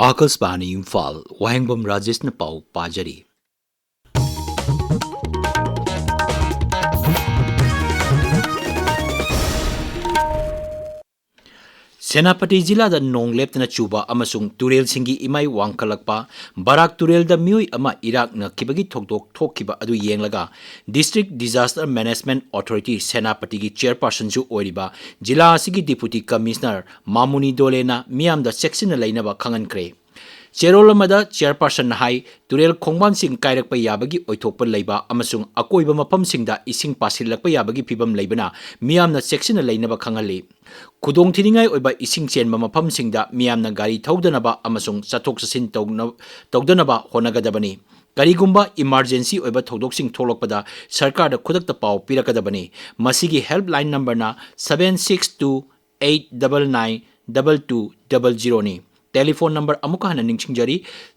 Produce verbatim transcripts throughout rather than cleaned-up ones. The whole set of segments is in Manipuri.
ꯑꯥꯀꯥꯁꯕꯥꯅꯤ ꯏꯝꯐꯥꯜ, ꯋꯥꯍꯦꯡꯕꯝ ꯔꯥꯖꯦꯁꯅ ꯄꯥꯎ ꯄꯥꯖꯔꯤ꯫ ꯁꯦꯅꯥꯄꯇꯤ ꯖꯤꯂꯥꯗ ꯅꯣꯡ ꯂꯦꯞꯇꯅ ꯆꯨꯕ ꯑꯃꯁꯨꯡ ꯇꯨꯔꯦꯜꯁꯤꯡꯒꯤ ꯏꯃꯥꯏ ꯋꯥꯡꯈꯠꯂꯛꯄ, ꯕꯔꯥꯛ ꯇꯨꯔꯦꯜꯗ ꯃꯤꯑꯣꯏ ꯑꯃ ꯏꯔꯥꯛꯅꯈꯤꯕꯒꯤ ꯊꯧꯗꯣꯛ ꯊꯣꯛꯈꯤꯕ ꯑꯗꯨ ꯌꯦꯡꯂꯒ, District Disaster Management Authority ꯁꯦꯅꯥꯄꯇꯤꯒꯤ ꯆꯦꯌꯔꯄꯥꯔꯁꯟꯁꯨ ꯑꯣꯏꯔꯤꯕ ꯖꯤꯂꯥ ꯑꯁꯤꯒꯤ Deputy Commissioner ꯃꯥꯃꯨꯅꯤ ꯗꯣꯂꯦꯅ ꯃꯤꯌꯥꯝꯗ ꯆꯦꯛꯁꯤꯟꯅ ꯂꯩꯅꯕ ꯈꯪꯍꯟꯈ꯭ꯔꯦ꯫ ꯆꯦꯔꯣꯜ ꯑꯃꯗ ꯆꯦꯌꯔꯄꯥꯔꯁꯟꯅ ꯍꯥꯏ, ꯇꯨꯔꯦꯜ ꯈꯣꯡꯕꯥꯟꯁꯤꯡ ꯀꯥꯏꯔꯛꯄ ꯌꯥꯕꯒꯤ ꯑꯣꯏꯊꯣꯛꯄ ꯂꯩꯕ ꯑꯃꯁꯨꯡ ꯑꯀꯣꯏꯕ ꯃꯐꯝꯁꯤꯡꯗ ꯏꯁꯤꯡ ꯄꯥꯁꯤꯜꯂꯛꯄ ꯌꯥꯕꯒꯤ ꯐꯤꯕꯝ ꯂꯩꯕꯅ ꯃꯤꯌꯥꯝꯅ ꯆꯦꯛꯁꯤꯟꯅ ꯂꯩꯅꯕ ꯈꯪꯍꯜꯂꯤ꯫ ꯈꯨꯗꯣꯡꯊꯤꯅꯤꯡꯉꯥꯏ ꯑꯣꯏꯕ ꯏꯁꯤꯡ ꯆꯦꯟꯕ ꯃꯐꯝꯁꯤꯡꯗ ꯃꯤꯌꯥꯝꯅ ꯒꯥꯔꯤ ꯊꯧꯗꯅꯕ ꯑꯃꯁꯨꯡ ꯆꯠꯊꯣꯛ ꯆꯠꯁꯤꯟ ꯇꯧꯅ-, ꯇꯧꯗꯅꯕ ꯍꯣꯠꯅꯒꯗꯕꯅꯤ꯫ ꯀꯔꯤꯒꯨꯝꯕ emergency ꯑꯣꯏꯕ ꯊꯧꯗꯣꯛꯁꯤꯡ ꯊꯣꯛꯂꯛꯄꯗ ꯁꯔꯀꯥꯔꯗ ꯈꯨꯗꯛꯇ ꯄꯥꯎ ꯄꯤꯔꯛꯀꯗꯕꯅꯤ꯫ ꯃꯁꯤꯒꯤ helpline numberꯅ seven six two eight double nine double two double zeroꯅꯤ꯫ Telephone number ꯑꯃꯨꯛꯀ ꯍꯟꯅ ꯅꯤꯡꯁꯤꯡꯖꯔꯤ,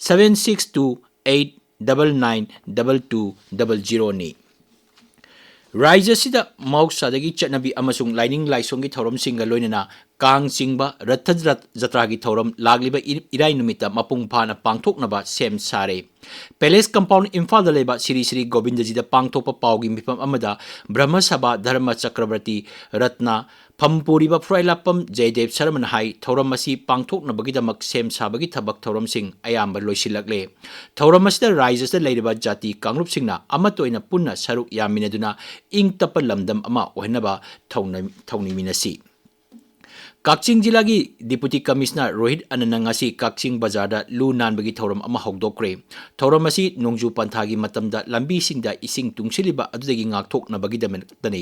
seven six two eight double nine double two double zeroꯅꯤ꯫ ꯔꯥꯖ꯭ꯌ ꯑꯁꯤꯗ ꯃꯍꯧꯁꯥꯗꯒꯤ ꯆꯠꯅꯕꯤ ꯑꯃꯁꯨꯡ ꯂꯥꯏꯅꯤꯡ ꯂꯥꯏꯁꯣꯟꯒꯤ ꯊꯧꯔꯝꯁꯤꯡꯒ ꯂꯣꯏꯅꯅ ꯀꯥꯡ ꯆꯤꯡꯕ ꯔꯊ ꯖꯇ꯭ꯔꯥꯒꯤ ꯊꯧꯔꯝ ꯂꯥꯛꯂꯤꯕ ꯏ-, ꯏꯔꯥꯏ ꯅꯨꯃꯤꯠꯇ ꯃꯄꯨꯡ ꯐꯥꯅ ꯄꯥꯡꯊꯣꯛꯅꯕ ꯁꯦꯝ ꯁꯥꯔꯦ꯫ Palace Compound ꯏꯝꯐꯥꯜꯗ ꯂꯩꯕ ꯁ꯭ꯔꯤ ꯁ꯭ꯔꯤ ꯒꯣꯕꯤꯟꯗꯖꯤꯗ ꯄꯥꯡꯊꯣꯛꯄ ꯄꯥꯎꯒꯤ ꯃꯤꯐꯝ ꯑꯃꯗ ꯕ꯭ꯔꯍ꯭ꯃ ꯁꯚꯥ ꯙꯔꯃ ꯆꯀ꯭ꯔꯕꯔꯇꯤ ꯔꯠꯅ ꯐꯝ ꯄꯨꯔꯤꯕ ꯐꯨꯔꯥꯏꯂꯥꯛꯄꯝ ꯖꯌꯗꯦꯕ ꯁꯔꯃꯅ ꯍꯥꯏ, ꯊꯧꯔꯝ ꯑꯁꯤ ꯄꯥꯡꯊꯣꯛꯅꯕꯒꯤꯗꯃꯛ ꯁꯦꯝ ꯁꯥꯕꯒꯤ ꯊꯕꯛ ꯊꯧꯔꯝꯁꯤꯡ ꯑꯌꯥꯝꯕ ꯂꯣꯏꯁꯤꯜꯂꯛꯂꯦ꯫ ꯊꯧꯔꯝ ꯑꯁꯤꯗ ꯔꯥꯖ꯭ꯌ ꯑꯁꯤꯗ ꯂꯩꯔꯤꯕ ꯖꯥꯇꯤ ꯀꯥꯡꯂꯨꯞꯁꯤꯡꯅ ꯑꯃꯠꯇ ꯑꯣꯏꯅ ꯄꯨꯟꯅ ꯁꯔꯨꯛ ꯌꯥꯃꯤꯟꯅꯗꯨꯅ ꯏꯪ ꯇꯞꯄ ꯂꯝꯗꯝ ꯑꯃ ꯑꯣꯏꯍꯟꯅꯕ ꯊꯧꯅ-, ꯊꯧꯅꯤꯃꯤꯟꯅꯁꯤ꯫ ꯀꯛꯆꯤꯡ ꯖꯤꯂꯥꯒꯤ Deputy Commissioner ꯔꯣꯍꯤꯠ ꯑꯅꯟꯅ ꯉꯁꯤ ꯀꯛꯆꯤꯡ ꯕꯖꯥꯔꯗ ꯂꯨ ꯅꯥꯟꯕꯒꯤ ꯊꯧꯔꯝ ꯑꯃ ꯍꯧꯗꯣꯛꯈ꯭ꯔꯦ꯫ ꯊꯧꯔꯝ ꯑꯁꯤ ꯅꯣꯡꯖꯨ ꯄꯟꯊꯥꯒꯤ ꯃꯇꯝꯗ ꯂꯝꯕꯤꯁꯤꯡꯗ ꯏꯁꯤꯡ ꯇꯨꯡꯁꯤꯜꯂꯤꯕ ꯑꯗꯨꯗꯒꯤ ꯉꯥꯛꯊꯣꯛꯅꯕꯒꯤꯗꯃꯛꯇꯅꯤ꯫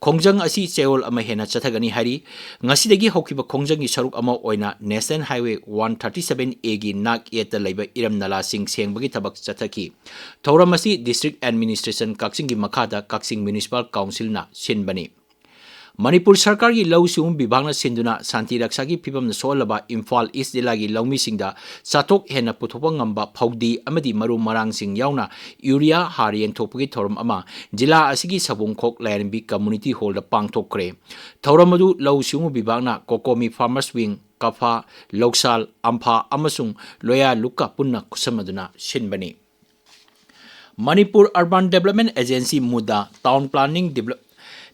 ꯈꯣꯡꯖꯪ ꯑꯁꯤ ꯆꯌꯣꯜ ꯑꯃ ꯍꯦꯟꯅ ꯆꯠꯊꯒꯅꯤ ꯍꯥꯏꯔꯤ꯫ ꯉꯁꯤꯗꯒꯤ ꯍꯧꯈꯤꯕ ꯈꯣꯡꯖꯪꯒꯤ ꯁꯔꯨꯛ ꯑꯃ ꯑꯣꯏꯅ National Highway one thirty seven Aꯒꯤ ꯅꯥꯛ ꯌꯦꯠꯇ ꯂꯩꯕ ꯏꯔꯝ ꯅꯂꯥꯁꯤꯡ ꯁꯦꯡꯕꯒꯤ ꯊꯕꯛ ꯆꯠꯊꯈꯤ꯫ ꯊꯧꯔꯝ ꯑꯁꯤ District Administration ꯀꯛꯆꯤꯡꯒꯤ ꯃꯈꯥꯗ ꯀꯛꯆꯤꯡ Municipal Councilꯅ ꯁꯤꯟꯕꯅꯤ꯫ ꯃꯅꯤꯄꯨꯔ ꯁꯔꯀꯥꯔꯒꯤ ꯂꯧꯎ ꯁꯤꯡꯎ ꯕꯤꯚꯥꯒꯅ ꯁꯤꯟꯗꯨꯅ ꯁꯥꯟꯇꯤ ꯔꯛꯁꯥꯒꯤ ꯐꯤꯕꯝꯅ ꯁꯣꯛꯍꯜꯂꯕ ꯏꯝꯐꯥꯜ ꯏꯁ ꯖꯤꯂꯥꯒꯤ ꯂꯧꯃꯤꯁꯤꯡꯗ ꯆꯥꯊꯣꯛ ꯍꯦꯟꯅ ꯄꯨꯊꯣꯛꯄ ꯉꯝꯕ ꯐꯧꯗꯤ ꯑꯃꯗꯤ ꯃꯔꯨ ꯃꯔꯥꯡꯁꯤꯡ ꯌꯥꯎꯅ ꯌꯨꯔꯤꯌꯥ ꯍꯥꯔ ꯌꯦꯟꯊꯣꯛꯄꯒꯤ ꯊꯧꯔꯝ ꯑꯃ ꯖꯤꯂꯥ ꯑꯁꯤꯒꯤ ꯁꯕꯨꯡꯈꯣꯛ ꯂꯥꯏꯔꯦꯝꯕꯤ ꯀꯝꯃꯨꯅꯤꯇꯤ ꯍꯣꯜꯗ ꯄꯥꯡꯊꯣꯛꯈ꯭ꯔꯦ꯫ ꯊꯧꯔꯝ ꯑꯗꯨ ꯂꯧꯎ ꯁꯤꯡꯎ ꯕꯤꯚꯥꯒꯅ ꯀꯣꯀꯣꯃꯤ ꯐꯥꯔꯃꯔꯁ ꯋꯤꯡ, ꯀꯐꯥ, ꯂꯧꯁꯥꯜ, ꯑꯝꯐꯥ ꯑꯃꯁꯨꯡ ꯂꯣꯌꯥ ꯂꯨꯛꯀ ꯄꯨꯟꯅ ꯈꯨꯠꯁꯝꯅꯗꯨꯅ ꯁꯤꯟꯕꯅꯤ꯫ Manipur urban development agency, MUDA, town planning ꯗꯤꯕ꯭ꯂꯞ-,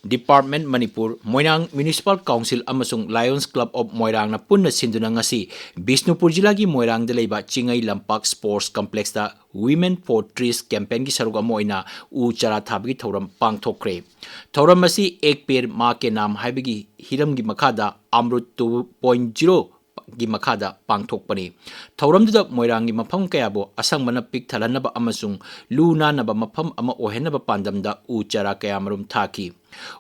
department Manipur, Moirang municipal council ꯑꯃꯁꯨꯡ ꯂꯥꯌꯣꯟꯁ ꯀ꯭ꯂꯕ ꯑꯣꯐ ꯃꯣꯏꯔꯥꯡꯅ ꯄꯨꯟꯅ ꯁꯤꯟꯗꯨꯅ ꯉꯁꯤ ꯕꯤꯁꯅꯨꯄꯨꯔ ꯖꯤꯂꯥꯒꯤ ꯃꯣꯏꯔꯥꯡꯗ ꯂꯩꯕ ꯆꯤꯡꯉꯩ ꯂꯝꯄꯥꯛ ꯁ꯭ꯄꯣꯔꯠꯁ ꯀꯝꯄ꯭ꯂꯦꯛꯁꯇ Women for Trees ꯀꯦꯝꯄꯦꯟꯒꯤ ꯁꯔꯨꯛ ꯑꯃ ꯑꯣꯏꯅ ꯎ ꯆꯥꯔꯥ ꯊꯥꯕꯒꯤ ꯊꯧꯔꯝ ꯄꯥꯡꯊꯣꯛꯈ꯭ꯔꯦ꯫ ꯊꯧꯔꯝ ꯑꯁꯤ ꯑꯦꯛ ꯄꯦꯔ ꯃꯥ ꯀꯦ ꯅꯥꯝ ꯍꯥꯏꯕꯒꯤ ꯍꯤꯔꯝꯒꯤ ꯃꯈꯥꯗ ꯑꯃ꯭ꯔꯨꯠ ꯇꯨ ꯄꯣꯏꯟꯠ ꯖꯤꯔꯣ ꯒꯤ ꯃꯈꯥꯗ ꯄꯥꯡꯊꯣꯛꯄꯅꯤ꯫ ꯊꯧꯔꯝꯗꯨꯗ ꯃꯣꯏꯔꯥꯡꯒꯤ ꯃꯐꯝ ꯀꯌꯥꯕꯨ ꯑꯁꯪꯕꯅ ꯄꯤꯛ ꯊꯜꯍꯟꯅꯕ ꯑꯃꯁꯨꯡ ꯂꯨ ꯅꯥꯟꯅꯕ ꯃꯐꯝ ꯑꯃ ꯑꯣꯏꯍꯟꯅꯕ ꯄꯥꯟꯗꯝꯗ ꯎ ꯆꯥꯔꯥ ꯀꯌꯥꯃꯔꯨꯝ ꯊꯥꯈꯤ꯫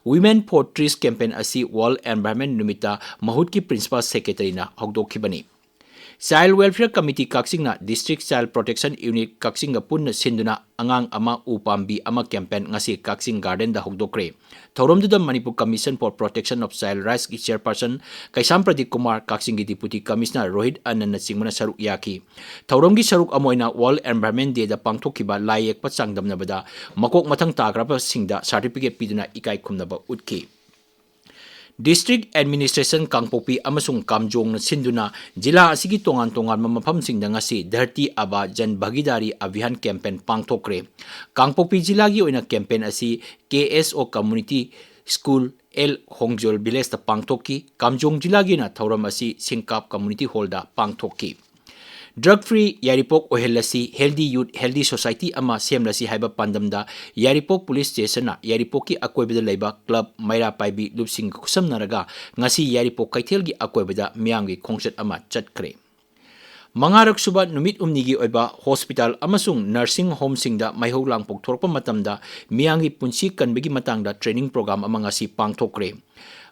Women for Trees ꯀꯦꯝꯄꯦꯟ ꯑꯁꯤ ꯋꯥꯔꯜꯗ ꯑꯦꯟꯚꯥꯏꯔꯟꯃꯦꯟꯠ ꯅꯨꯃꯤꯠꯇ ꯃꯍꯨꯠꯀꯤ ꯄ꯭ꯔꯤꯟꯁꯤꯄꯥꯜ ꯁꯦꯀ꯭ꯔꯦꯇꯔꯤꯅ ꯍꯧꯗꯣꯛꯈꯤꯕꯅꯤ꯫ ꯆꯥꯏꯜꯗ ꯋꯦꯜꯐꯤꯌꯔ ꯀꯝꯃꯤꯇꯤ ꯀꯛꯆꯤꯡꯅ ꯗꯤꯁꯇ꯭ꯔꯤꯛ ꯆꯥꯏꯜꯗ ꯄ꯭ꯔꯣꯇꯦꯛꯁꯟ ꯌꯨꯅꯤꯠ ꯀꯛꯆꯤꯡꯒ ꯄꯨꯟꯅ ꯁꯤꯟꯗꯨꯅ ꯑꯉꯥꯡ ꯑꯃ ꯎ ꯄꯥꯝꯕꯤ ꯑꯃ ꯀꯦꯝꯄꯦꯟ ꯉꯁꯤ ꯀꯛꯆꯤꯡ ꯒꯥꯔꯗꯦꯟꯗ ꯍꯧꯗꯣꯛꯈ꯭ꯔꯦ꯫ ꯊꯧꯔꯝꯗꯨꯗ Manipur commission for protection of child ꯔꯥꯏꯠꯁꯀꯤ ꯆꯦꯌꯔꯄꯔꯁꯟ ꯀꯩꯁꯥꯝ ꯄ꯭ꯔꯗꯤꯞ ꯀꯨꯃꯥꯔ, ꯀꯛꯆꯤꯡꯒꯤ ꯗꯤꯄꯨꯇꯤ ꯀꯃꯤꯁꯅꯔ ꯔꯣꯍꯤꯠ ꯑꯅꯟꯅꯆꯤꯡꯕꯅ ꯁꯔꯨꯛ ꯌꯥꯈꯤ꯫ ꯊꯧꯔꯝꯒꯤ ꯁꯔꯨꯛ ꯑꯃ ꯑꯣꯏꯅ ꯋꯥꯔꯜꯗ ꯑꯦꯟꯚꯥꯏꯔꯟꯃꯦꯟꯠ ꯗꯦꯗ ꯄꯥꯡꯊꯣꯛꯈꯤꯕ ꯂꯥꯏ ꯌꯦꯛꯄ ꯆꯥꯡꯗꯝꯅꯕꯗ ꯃꯀꯣꯛ ꯃꯊꯪ ꯇꯥꯈ꯭ꯔꯕꯁꯤꯡꯗ ꯁꯥꯔꯇꯤꯐꯤꯀꯦꯠ ꯄꯤꯗꯨꯅ ꯏꯀꯥꯏ ꯈꯨꯝꯅꯕ ꯎꯠꯈꯤ꯫ ꯗꯤꯁꯇ꯭ꯔꯤꯛ ꯑꯦꯗꯃꯤꯅꯤꯁꯇ꯭ꯔꯦꯁꯟ ꯀꯥꯡꯄꯣꯛꯄꯤ ꯑꯃꯁꯨꯡ ꯀꯥꯝꯖꯣꯡꯅ ꯁꯤꯟꯗꯨꯅ ꯖꯤꯂꯥ ꯑꯁꯤꯒꯤ ꯇꯣꯉꯥꯟ ꯇꯣꯉꯥꯟꯕ ꯃꯐꯝꯁꯤꯡꯗ ꯉꯁꯤ ꯙꯔꯇꯤ ꯑꯥꯕꯥ ꯖꯟ ꯚꯥꯒꯤꯗꯥꯔꯤ ꯑꯚꯤꯌꯥꯟ ꯀꯦꯝꯄꯦꯟ ꯄꯥꯡꯊꯣꯛꯈ꯭ꯔꯦ꯫ ꯀꯥꯡꯄꯣꯛꯄꯤ ꯖꯤꯂꯥꯒꯤ ꯑꯣꯏꯅ ꯀꯦꯝꯄꯦꯟ ꯑꯁꯤ ꯀꯦ ꯑꯦꯁ ꯑꯣ ꯀꯝꯃꯨꯅꯤꯇꯤ ꯁ꯭ꯀꯨꯜ, ꯑꯦꯜ ꯍꯣꯡꯖꯣꯜ ꯚꯤꯂꯦꯖꯇ ꯄꯥꯡꯊꯣꯛꯈꯤ꯫ ꯀꯥꯝꯖꯣꯡ ꯖꯤꯂꯥꯒꯤ ꯑꯣꯏꯅ ꯊꯧꯔꯝ ꯑꯁꯤ ꯁꯤꯡꯀꯥꯞ ꯀꯝꯃꯨꯅꯤꯇꯤ ꯍꯣꯜꯗ ꯄꯥꯡꯊꯣꯛꯈꯤ꯫ ꯗ꯭ꯔꯒ ꯐ꯭ꯔꯤ ꯌꯥꯏꯔꯤꯄꯣꯛ ꯑꯣꯏꯍꯜꯂꯁꯤ, ꯍꯦꯜꯗꯤ ꯌꯨꯠ, ꯍꯦꯜꯗꯤ ꯁꯣꯁꯥꯏꯇꯤ ꯑꯃ ꯁꯦꯝꯂꯁꯤ ꯍꯥꯏꯕ ꯄꯥꯟꯗꯝꯗ ꯌꯥꯏꯔꯤꯄꯣꯛ ꯄꯨꯂꯤꯁ ꯁ꯭ꯇꯦꯁꯟꯅ ꯌꯥꯏꯔꯤꯄꯣꯛꯀꯤ ꯑꯀꯣꯏꯕꯗ ꯂꯩꯕ ꯀ꯭ꯂꯕ, ꯃꯩꯔꯥ ꯄꯥꯏꯕꯤ ꯂꯨꯞꯁꯤꯡꯒ ꯈꯨꯠꯁꯝꯅꯔꯒ ꯉꯁꯤ ꯌꯥꯏꯔꯤꯄꯣꯛ ꯀꯩꯊꯦꯜꯒꯤ ꯑꯀꯣꯏꯕꯗ ꯃꯤꯌꯥꯝꯒꯤ ꯈꯣꯡꯆꯠ ꯑꯃ ꯆꯠꯈ꯭ꯔꯦ꯫ ꯃꯉꯥꯔꯛ ꯁꯨꯕ ꯅꯨꯃꯤꯠ ꯍꯨꯝꯅꯤꯒꯤ ꯑꯣꯏꯕ ꯍꯣꯁꯄꯤꯇꯥꯜ ꯑꯃꯁꯨꯡ ꯅꯔꯁꯤꯡ ꯍꯣꯝꯁꯤꯡꯗ ꯃꯩꯍꯧ ꯂꯥꯡꯄꯣꯛ ꯊꯣꯔꯛꯄ ꯃꯇꯝꯗ ꯃꯤꯌꯥꯝꯒꯤ ꯄꯨꯟꯁꯤ ꯀꯟꯕꯒꯤ ꯃꯇꯥꯡꯗ ꯇ꯭ꯔꯦꯅꯤꯡ ꯄ꯭ꯔꯣꯒ꯭ꯔꯥꯝ ꯑꯃ ꯉꯁꯤ ꯄꯥꯡꯊꯣꯛꯈ꯭ꯔꯦ꯫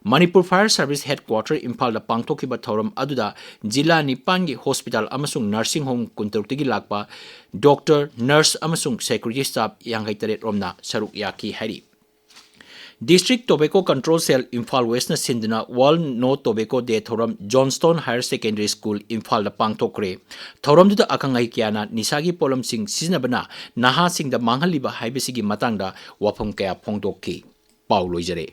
ꯃꯅꯤꯄꯨꯔ ꯐꯥꯌꯔ ꯁꯥꯔꯚꯤꯁ ꯍꯦꯗꯀ꯭ꯋꯥꯔꯇꯔ ꯏꯝꯐꯥꯜꯗ ꯄꯥꯡꯊꯣꯛꯈꯤꯕ ꯊꯧꯔꯝ ꯑꯗꯨꯗ ꯖꯤꯂꯥ ꯅꯤꯄꯥꯟꯒꯤ ꯍꯣꯁꯄꯤꯇꯥꯜ ꯑꯃꯁꯨꯡ ꯅꯔꯁꯤꯡ ꯍꯣꯝ ꯀꯨꯟꯇꯔꯨꯛꯇꯒꯤ ꯂꯥꯛꯄ ꯗꯣꯛꯇꯔ, ꯅꯔꯁ ꯑꯃꯁꯨꯡ ꯁꯦꯀ꯭ꯌꯨꯔꯤꯇꯤ ꯁ꯭ꯇꯥꯐ ꯌꯥꯡꯈꯩ ꯇꯔꯦꯠ ꯔꯣꯝꯅ ꯁꯔꯨꯛ ꯌꯥꯈꯤ ꯍꯥꯏꯔꯤ꯫ District Tobacco Control Cell Imphal ꯋꯦꯁꯅ ꯁꯤꯟꯗꯨꯅ World No Tobacco Day ꯊꯧꯔꯝ Johnstone Higher Secondary School ꯏꯝꯐꯥꯜꯗ ꯄꯥꯡꯊꯣꯛꯈ꯭ꯔꯦ꯫ ꯊꯧꯔꯝꯗꯨꯗ ꯑꯈꯪ ꯑꯍꯩ ꯀꯌꯥꯅ ꯅꯤꯁꯥꯒꯤ ꯄꯣꯠꯂꯝꯁꯤꯡ ꯁꯤꯖꯤꯟꯅꯕꯅ ꯅꯍꯥꯁꯤꯡꯗ ꯃꯥꯡꯍꯜꯂꯤꯕ ꯍꯥꯏꯕꯁꯤꯒꯤ ꯃꯇꯥꯡꯗ ꯋꯥꯐꯝ ꯀꯌꯥ ꯐꯣꯡꯗꯣꯛꯈꯤ꯫ ꯄꯥꯎ ꯂꯣꯏꯖꯔꯦ꯫